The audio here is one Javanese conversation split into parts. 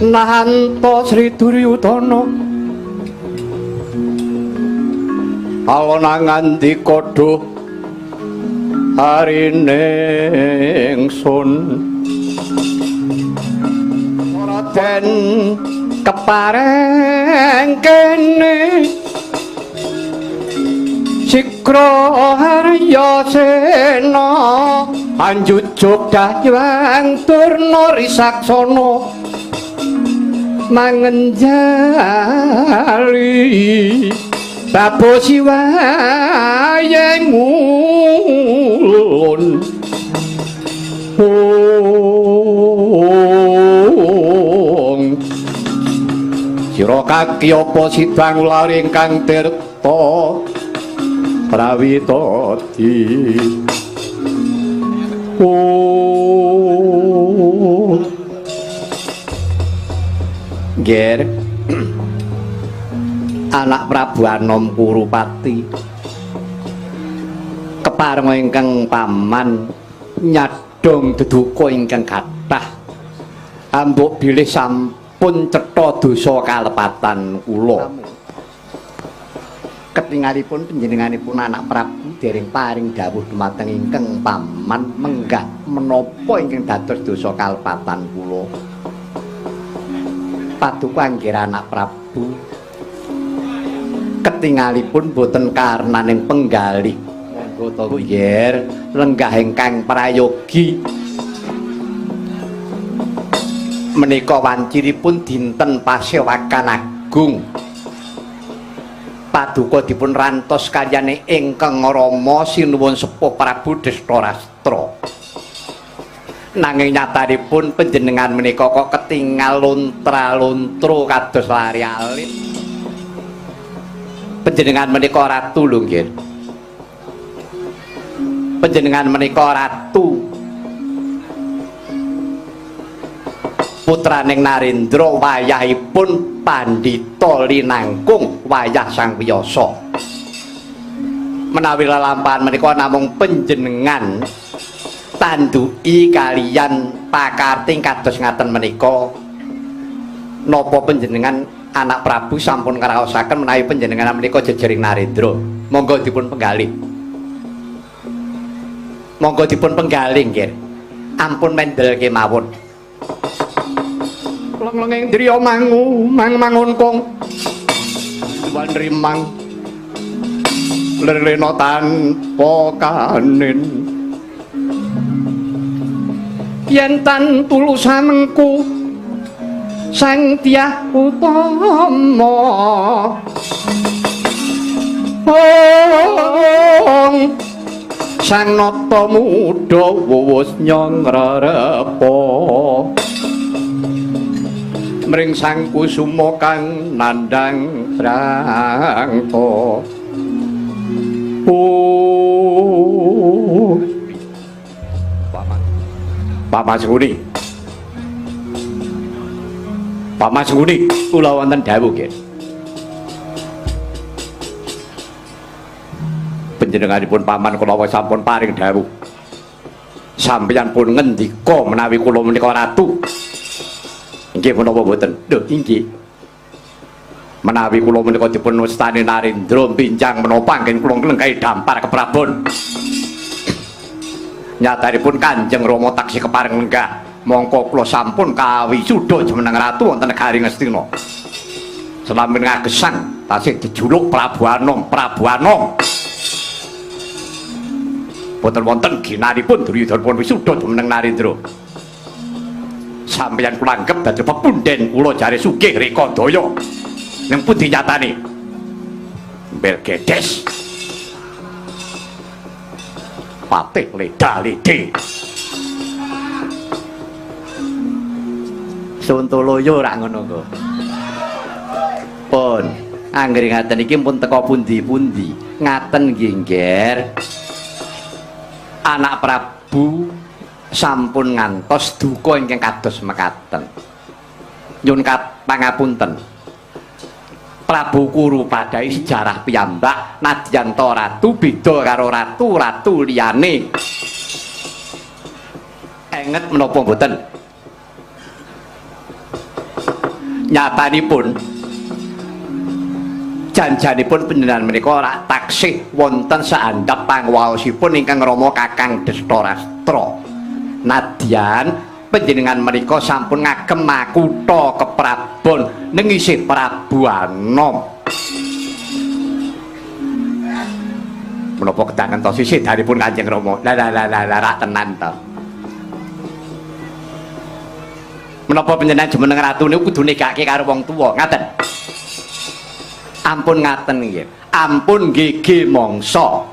Nahanta Sri Duryudana alon ngandika duh arine ingsun Raden kepareng kene Sikra Harya Sena anjujuk Dahyang Durna Risaksana mangenjali babo siwaye ngulun. Ong sira kaki apa sidang ular ingkang tirta prawitadi. Oh Nger, anak Prabu Anom Kurupati keparenga ingkang paman nyadong deduka ingkang kathah ambuk bilih sampun cetha dosa kalepatan kula. Ketingalipun panjenenganipun anak Prabu dereng paring dawuh dumateng ingkang paman menggah menapa ingkang dados dosa kalepatan kula. Paduka anggir anak Prabu ketingalipun boten karenaning penggalih. Monggo to Nger, lenggah ingkang prayogi menika wanciripun dinten Pasewakan Agung. Paduka dipun rantos kalyane ingkang Rama sinuwun sepuh Prabu Destarastra. Nanging nyatanipun panjenengan menika kok ketingal lontra-lontro kados lari alit. Panjenengan menika ratu lho nggih. Panjenengan menika ratu putraning Narendra wayahipun pandhita linangkung wayah Sang Wiyasa. Menawi lelampahan menika namung panjenengan tanduki kaliyan pakarting kados ngaten menika. Napa panjenengan anak Prabu sampun ngraosaken menawi panjenengan menika jejering Narendra? Monggo dipun penggalih. Monggo dipun penggalih nggih. Ampun mendel kemawon. Leng-lenging driya mangu mang mangun kong wan rimang lerlena tanpa kanin yen tan tulus samengku sang Dyah Utama. Ong sang nata muda wuwus nyong rerepa mring Sang Kusuma kang nandhang brangta. Oh Paman Sengkuni, Paman Sengkuni, kula wonten dawuh nggih. Panjenenganipun paman kula sampun paring dawuh. Sampeyan pun ngendika menawi kula menika ratu. Inggih menapa mboten? Lho inggih. Menawi kula menika dipun wastani Narendra pinjang menapa anggen kula nglenggahi dampar keprabon. Nyatanipun Kanjeng Rama taksih kepareng lenggah, mongko kula sampun kawisuda jumeneng ratu wonten negari Ngastina. Selamin ngagesang tasih dijuluk Prabu Anom, Prabu Anom. Boten wonten ginanipun Duryudana pun wisuda jumeneng Narendra. Sampeyan kula anggep dadi pepunden kula jare sugih rekadaya. Ning pundi nyatane? Mbel gedes. Patih leda lede. Sontoloyo rak ngono kok. Pun anggere ngaten iki pun teka pundi-pundi. Ngaten nggih, Ngger. Anak Prabu sampun ngantos duka ingkang kados mekaten. Nyun pangapunten. Prabu Kuru padhae sejarah piyambak nadyan ta ratu beda karo ratu-ratu liyane. Enget menapa mboten? Nyatanipun janjanipun panjenengan menika ora taksih wonten saandhap pangwaosipun ingkang Rama Kakang Destarastra. Nadyan panjenengan menika sampun ngagem makutha keprabon ning isih Prabu Anom. Menapa kedah ngentosi sedanipun Kanjeng Rama? Lah lah lah lah rak tenan to. Menapa panjenengan jumeneng ratu niku kudu nikahke karo wong tuwa, ngaten? Ampun ngaten nggih. Ampun gege mangsa.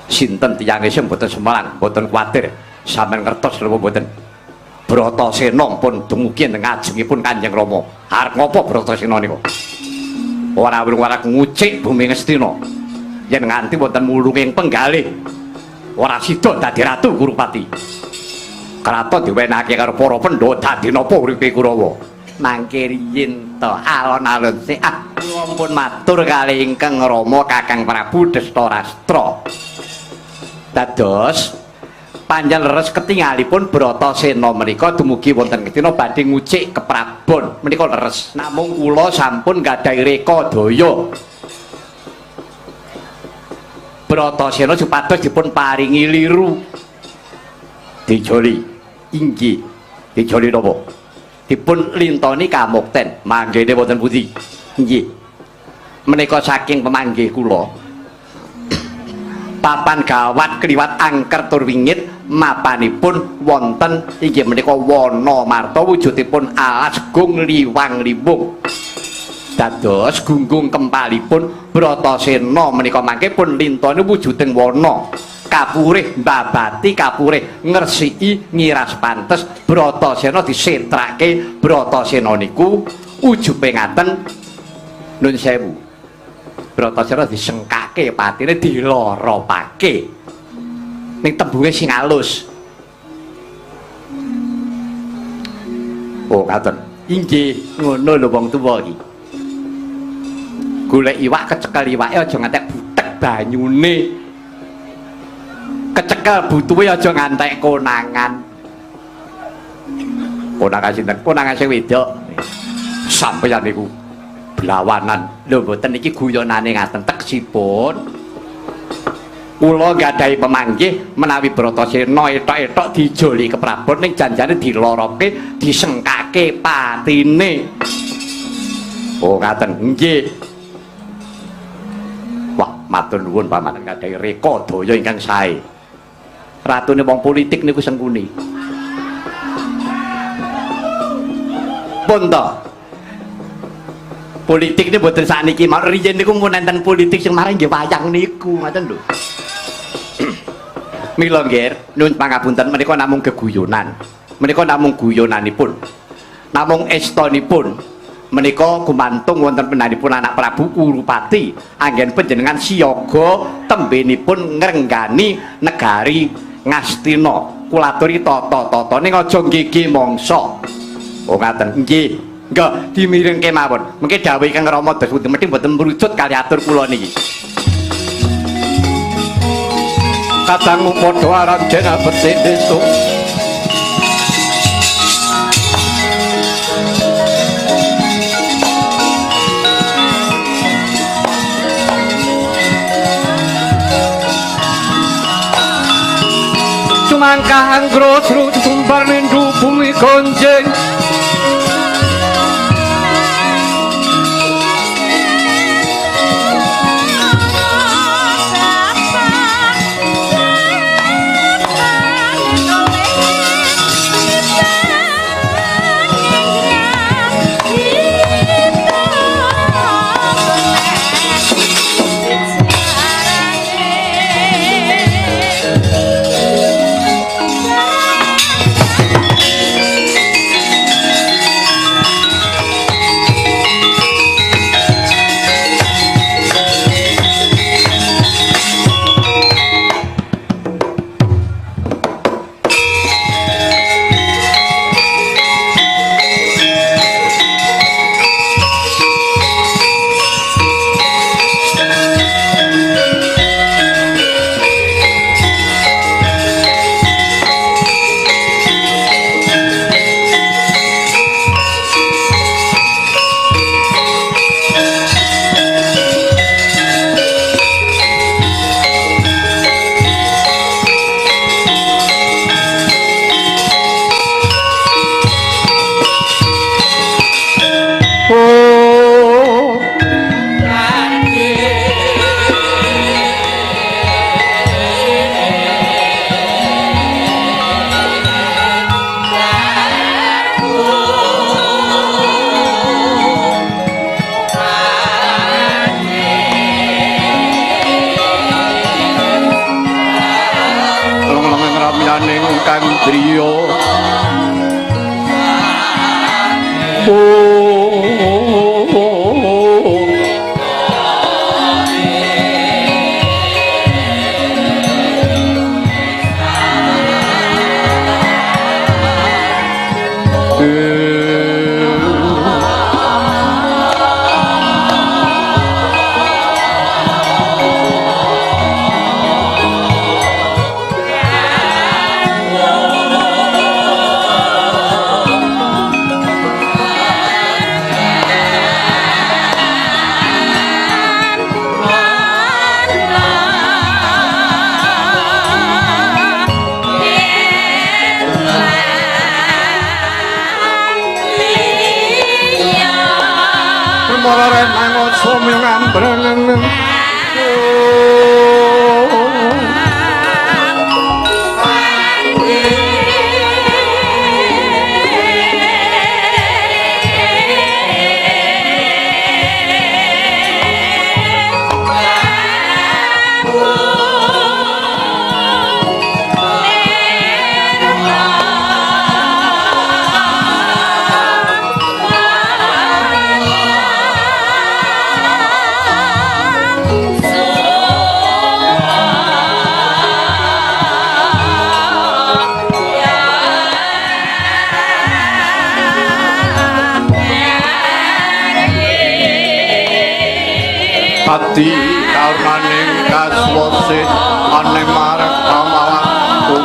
Sinten tiyang isih mboten semelang, mboten kuwatir. Sampeyan ngertos napa mboten? Bratasena pun dumugi ing ngajengipun Kanjeng Rama. Arep ngopo Bratasena niku? Ora wurung-ora ngucik bumi Ngastina. Yen nganti wonten mulunging penggalih, ora sida dadi ratu Kurupati. Kraton diwenehake karo para Pandhawa dadi napa uripe Kurawa? Mangke riyin to alon-alon sik. Ah, kula pun matur kali ingkang Rama Kakang Prabu Destarastra. Dados panjenengan leres ketingalipun Bratasena menika dumugi wonten Ngastina badhe ngucik keprabon menika leres. Namung kula sampun gadhahi rekadaya. Bratasena supados dipun paringi liru. Dijoli inggih. Dijoli napa? Dipun lintoni kamukten. Manggene wonten pundi? Inggih. Menika saking pemanggih kula. Papan gawat kliwat angker tur wingit mapanipun wonten inggih menika wana marta wujudipun alas gung liwang limbung. Dados gunggung kempalipun Bratasena menika mangke pun lintoni wujuding wana. Kapurih mbabati, kapurih ngresiki ngiras pantes Bratasena disetrake. Bratasena niku ujube ngaten nun sewu. Bratasena disengkake patine diloropake. Ning tembunge sing alus. Oh ngaten. Inggih ngono lho wong tuwa iki. Golek iwak kecekel iwake aja ngantek butek banyune. Kecekel butuhe aja ngantek konangan. Konangan sinten? Konangan sing wedok. Sampeyan niku blawanan. Lho mboten iki guyonane ngaten teksipun. Kula gadhahi pemanggih menawi Bratasena etok-etok dijoli keprabon ning janjane diloroke, disengkake patine. Oh ngaten. Nggih. Wah, matur nuwun paman gadhahi rekadaya ingkang sae. Ratune wong politik niku Sengkuni. Pun to. Politik niku mboten sakniki, mak riyen niku mun enten politik sing marang nggih wayang niku, ngoten lho. Mila nggih, nyuwun pangapunten menika namung geguyonan. Menika namung guyonanipun. Namung estonipun menika gumantung wonten pendanipun anak Prabu Kurupati anggen panjenengan siyaga tembenipun ngrenggani negari Ngastina. Kula aturi tata-tata ning aja nggege mangsa. Oh ngaten. Nggih. Nggih, dimirengke mawon. Mengke dawuh ingkang Rama dos pundi mething mboten mrucut kali atur kula niki. Kadangmu padha aran jen becik desa. Sumangkah anggro sru sumbar nindu bumi gonjeng. Oh. Long-long ramyaning kang driya. Oh. Ati karunaning kaswase ane marek pamawakku.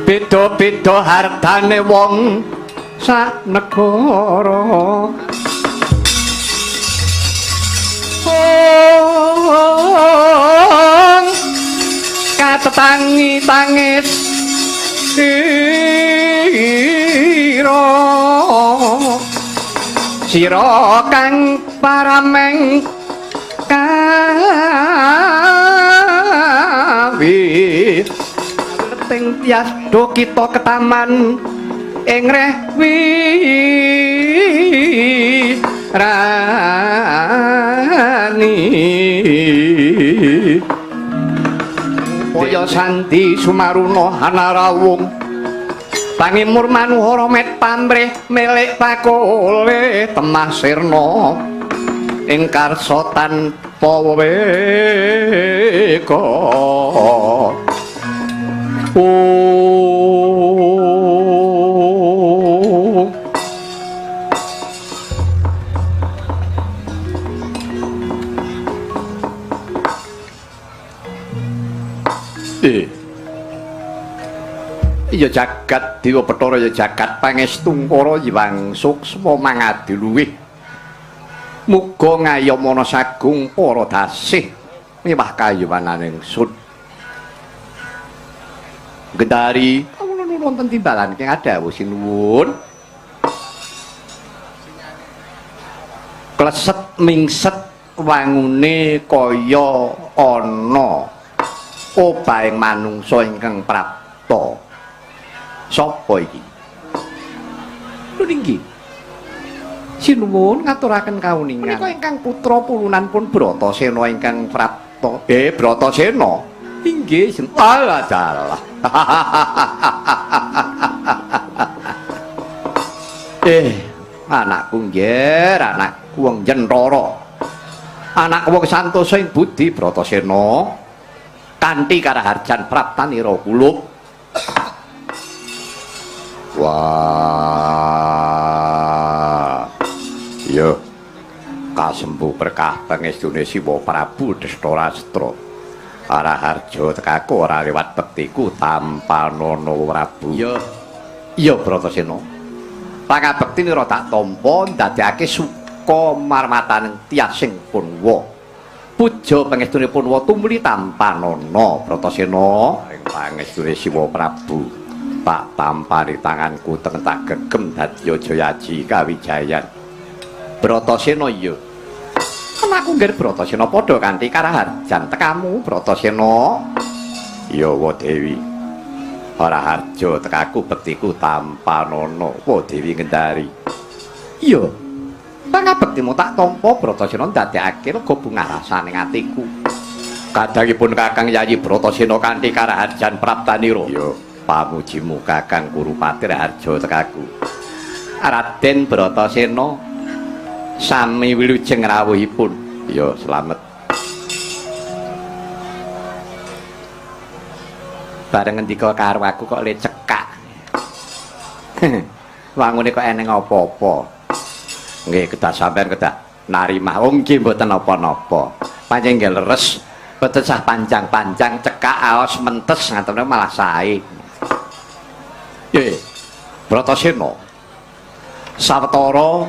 Beda-beda hartane wong sak negara. Wong katetangi tangis sira, sira kang parameng kawi ting tias do kita ketaman ing rehwi. rani. Upaya sandi sumaruna anarawung pangimur manuhara met pamrih milik pakole temah sirna ing karsa tanpa weka. Oh. Iya jagat Dewa Bathara ya jagat pangestungkara yiwang suksma mangadi luwih. Muga ngayomana sagung para dasih miwah kayuwananing sun. Gendari kawula nuwun wonten timbalan ing dawuh sinuwun. Kleset mingset wangune kaya ana obahing manungsa ingkang prapta. Sapa iki? Lho nggih. Sinuwun ngaturaken kauningan. Menika ingkang putra pulunan pun Bratasena ingkang prapta. Bratasena. Inggih, alah dalah. Anakku nggih, anakku wong Jentara. Anakku wong santosa ing budi Bratasena. Kanthi karaharjan praptanira kulup. Wah. Yo. Kasembuh berkah pangestune Siwa Prabu Destarastra. Araharja tekaku ora lewat bektiku tampanana Prabu. Iya. Iya Bratasena. Pangabekti nira tak tampa ndadekake suka marmataning tiasing Punwa. Puja pangestune Punwa tumuli tampanana Bratasena. Ing pangestune Siwa Prabu tak tampani tanganku teng tak gegem dadi Jayaji kawijayan. Bratasena iya. Anakku nggih Bratasena padha kanthi karaharjan tekamu Bratasena. Ya wa Dewi. Ora harja tekaku bektiku tampanana wa Dewi Gendari. Iya. Pangabektimu tak tampa Bratasena ndadekake lega bungah rasane atiku. Kadangipun Kakang Yayi Bratasena kanthi karaharjan praptanira. Iya, pamujimu Kakang Kurupati harja tekaku. Raden Bratasena sami wilujeng rawuhipun. Ya, slamet. Bareng ngendika karo aku kok le cekak. Wangune kok eneng apa-apa. Nggih, kedah sampean kedah narimah. Oh nggih mboten napa-napa. Pancen nggih leres, boten sah panjang-panjang cekak aos mentes ngaten malah sae. Nggih. Bratasena. Sawetara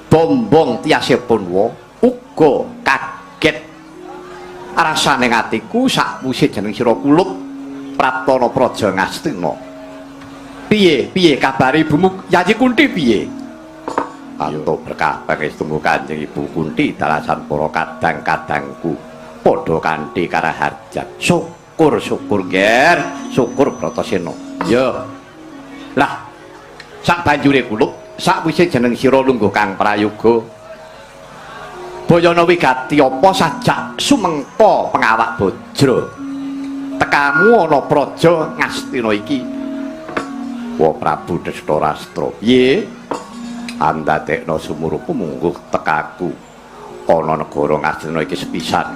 bombong tiase Punwa uga kaget rasane atiku sakwise jeneng sira kulup praptana praja Ngastina. Piye piye kabare ibumu Yayi Kunti piye? Antuk berkah pangestumu Kanjeng Ibu Kunti dalasan para kadang-kadangku padha kanthi karaharjan. Syukur syukur nger, syukur Bratasena. Ya. Lah sak banjure kulup sakwise jeneng sira lungguh kang prayoga bayana wigati apa sajak sumengka pengawak bajra tekamu ana praja Ngastina iki. Wa Prabu Destarastra piye andadekna sumurupu mungguh tekaku ana negara Ngastina iki sepisan.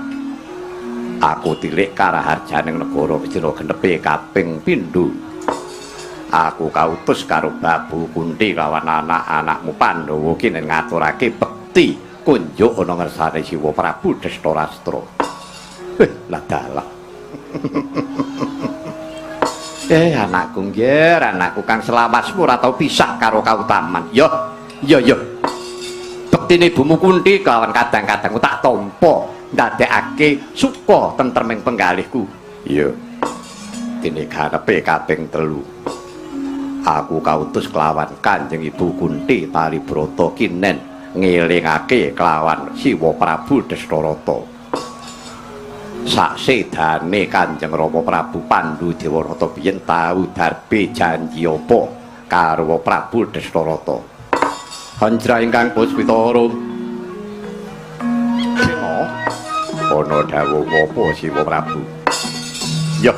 Aku tilik karaharjaning negara Ngastina genepe kaping pindho. Aku kautus karo Babu Kunti lawan anak-anakmu Pandhawa kinen ngaturake bekti kunjuk ana ngersane Siwa Prabu Destarastra. Lah dalah. Anakku nggih, anakku kang selawasmu ora tau pisah karo kautaman. Yo, yo yo. Bektine ibumu Kunti kelawan kadang-kadang tak tampa ndadekake suka tentreming penggalihku. Iya. Dene karepe kaping 3. Aku kautus kelawan Kanjeng Ibu Kunti tali brata kinen ngelingake kelawan Siwa Prabu Destarata. Saksedane Kanjeng Rama Prabu Pandu Dewarata biyen tau darbe janji apa karo Prabu Destarata. Hanjra ingkang puspitara. Sena, ana dawuh apa Siwa Prabu? Ya.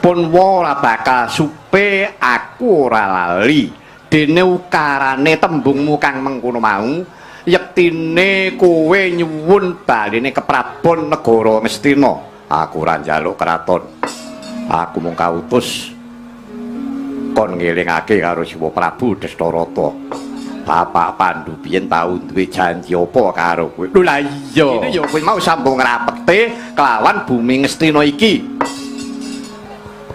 Pun ora bakal supe aku ora lali. Dene ukarane tembungmu kang mengkono mau, yektine kowe nyuwun baline keprabon negara Ngastina. Aku ora njaluk kraton. Aku mung kautus kon ngelingake karo Siwa Prabu Destarata. Bapak Pandu biyen tau duwe janji apa karo kowe? Lho lah iya. Ini ya kowe mau sambung ngrapete kelawan bumi Ngastina iki.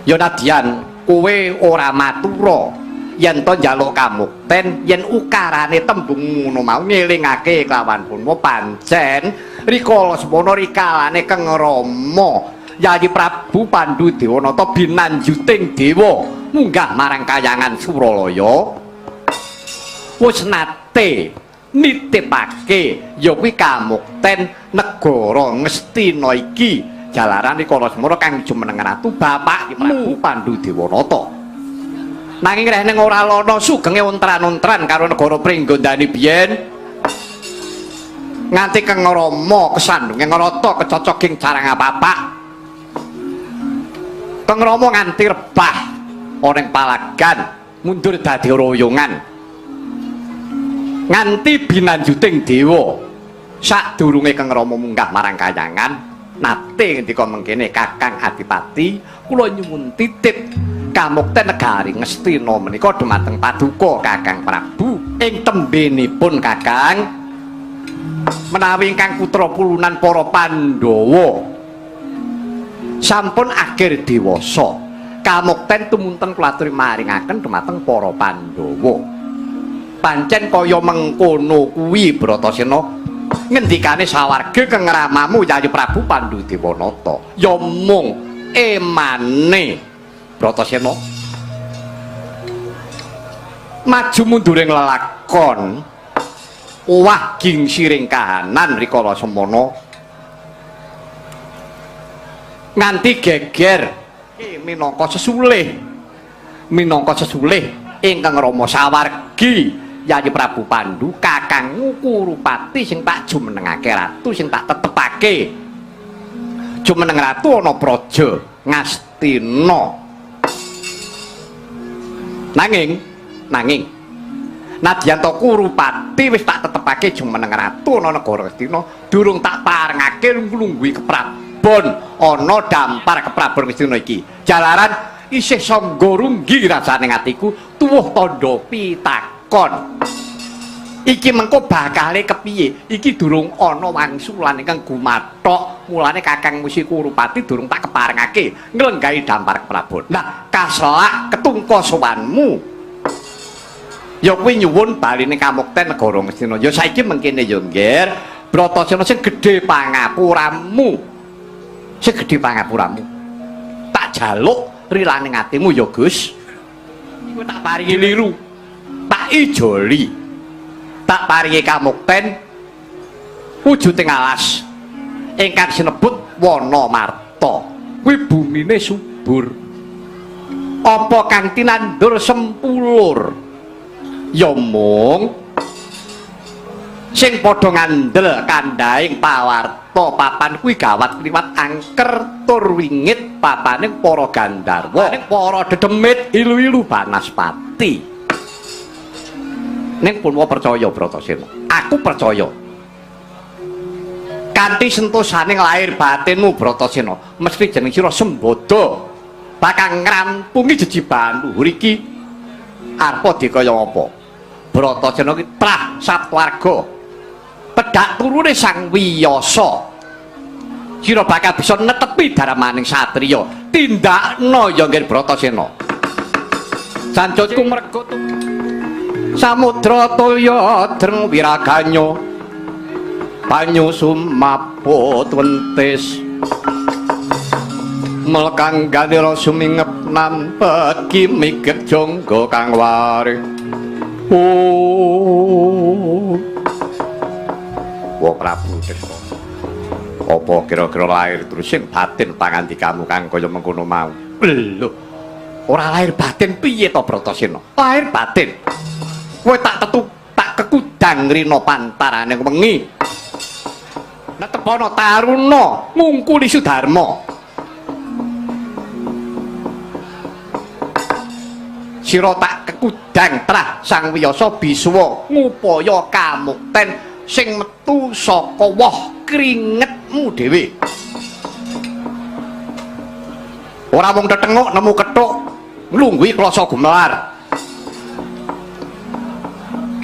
Ya nadyan kowe ora matura yen to njaluk kamukten yen ukarane tembung ngono mau ngelingake kelawan punma pancen rikala semono rikalane Kang Rama Yayi Prabu Pandu Dewanata binanjuting dewa munggah marang kayangan Suralaya wis nate nitipake ya kuwi kamukten negara Ngastina iki jalaran rikala semono kang jumeneng ratu Bapak Prabu Pandu Dewanata. Nanging reh ning ora lana sugenge ontran-ontran karo negara Pringgondani biyen nganti Kang Rama kesandunge ngrata kecocoking carang apapak. Kang Rama nganti rebah ana ing palagan mundur dadi royongan nganti binanjuting dewa. Sadurunge Kang Rama munggah marang kayangan nate ngendika mengkene, Kakang Adipati kula nyuwun titip kamukten negari Ngastina menika dumateng paduka Kakang Prabu. Ing tembenipun Kakang menawi ingkang putra pulunan para Pandhawa sampun akhir dewasa, kamukten tumunten kula aturi maringaken dumateng para Pandhawa. Pancen kaya mengkono kuwi Bratasena ngendikane sawarga kang ramamu Yayi Prabu Pandu Dewanata. Ya mung emane Bratasena maju munduring lelakon owah gingsiring kahanan rikala semono nganti geger minangka sesulih, minangka sesulih ingkang rama sawargi Yayi Prabu Pandu kakangmu Kurupati sing tak jumenengake ratu sing tak tetepake jumeneng ratu ana praja Ngastina. Nanging nanging nadyan to Kurupati wis tak tetepake jumeneng ratu ana negara Ngastina durung tak parengake nglungguhi keprabon ana dampar keprabon Ngastina iki. Jalaran isih sangga runggi rasane atiku tuwuh tandha pitakon. Iki mengko bakale kepiye? Iki durung ana wangsulan ingkang gumathok, mulane Kakang Musi Kurupati durung tak keparengake nglenggahi dampar keprabon. Nah, kaselak ketungka sowanmu. Ya kuwi nyuwun baline kamukten negara Ngastina. Ya saiki mengkene ya, Ngger. Bratasena sing gedhe pangapuramu. Sing gedhe pangapuramu. Tak jaluk rilane atimu ya, Gus. Iku tak paringi liru. Tak ijoli. Tak paringi kamukten wujuding alas ingkang sinebut Wana Marta. Kuwi bumine subur. Apa kang tinandur sempulur? Ya mung sing padha ngandel kandhaing pawarta papan kuwi gawat kliwat angker tur wingit papaning para gandharwa, para dedemit ilu-ilu banaspati. Ning pun percaya Bratasena, aku percaya kanthi sentosaning lahir batinmu Bratasena mesti jeneng sira sembada bakal ngrampungi jejibahan luhur iki arpa dikaya apa. Bratasena iki trah satwarga pedhak turune Sang Wiyasa, sira bakal bisa netepi darmaning satriya. Tindakno ya nggih Bratasena. Sancutku mergo samudra toya dreng wiraganya banyu sumaput wentis melkang ganira sumingep nampeki migek jangga kang wari. Oh Wa Prabu Desa, apa kira-kira lahir terus sing batin pangandikamu kang kaya mengkono mau? Lho, ora lahir batin piye to Bratasena? Lahir batin. Kowe tak tetu tak kekudang rina pantarane wengi. Netepono taruna ngungkuli Sudarma. Sira tak kekudang trah Sang Wiyasa Biswa ngupaya kamukten sing metu saka woh kringetmu dhewe. Ora mung tetenguk nemu kethuk nglungguhi klasa gumelar.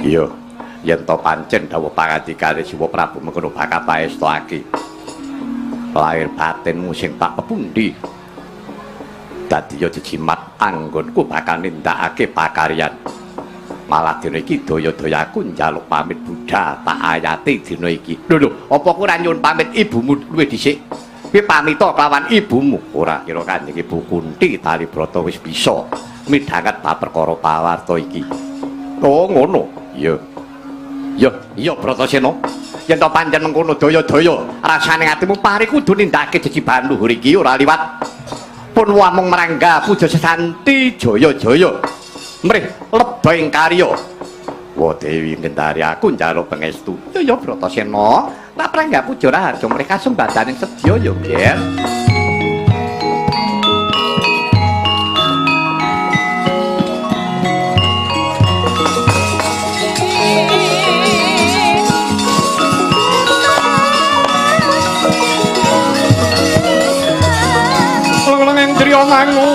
Iya, yen to pancen dawuh pangandikane Siwa Prabu mengkono bakal paestake. Lahir batinmu sing tak pepundi. Dadi ya jejimat anggonku bakal nindakake pakaryan. Malah dina iki daya-dayaku njaluk pamit budhal tak ayati dina iki. Lho lho, apa ku ora nyuwun pamit ibumu luwih dhisik? Piye pamita kelawan ibumu? Ora kira Kanjeng Ibu Kunti Talibrata wis bisa midhanget bab perkara pawarta iki. Oh ngono. Iya. Iya, iya Bratasena. Yen to pancen mengkono daya-daya rasane atimu pari kudu nindakake jejibahan luhur iki ora liwat. Pun wamung marangga puja sesanti jaya-jaya. Mrih leba ing karya. Wa Dewi Gendari aku njaluk pangestu. Ya ya Bratasena, tak prangga puja raharja mrih kasembadaning sedya ya, Ger. Leng-leng driya mangun.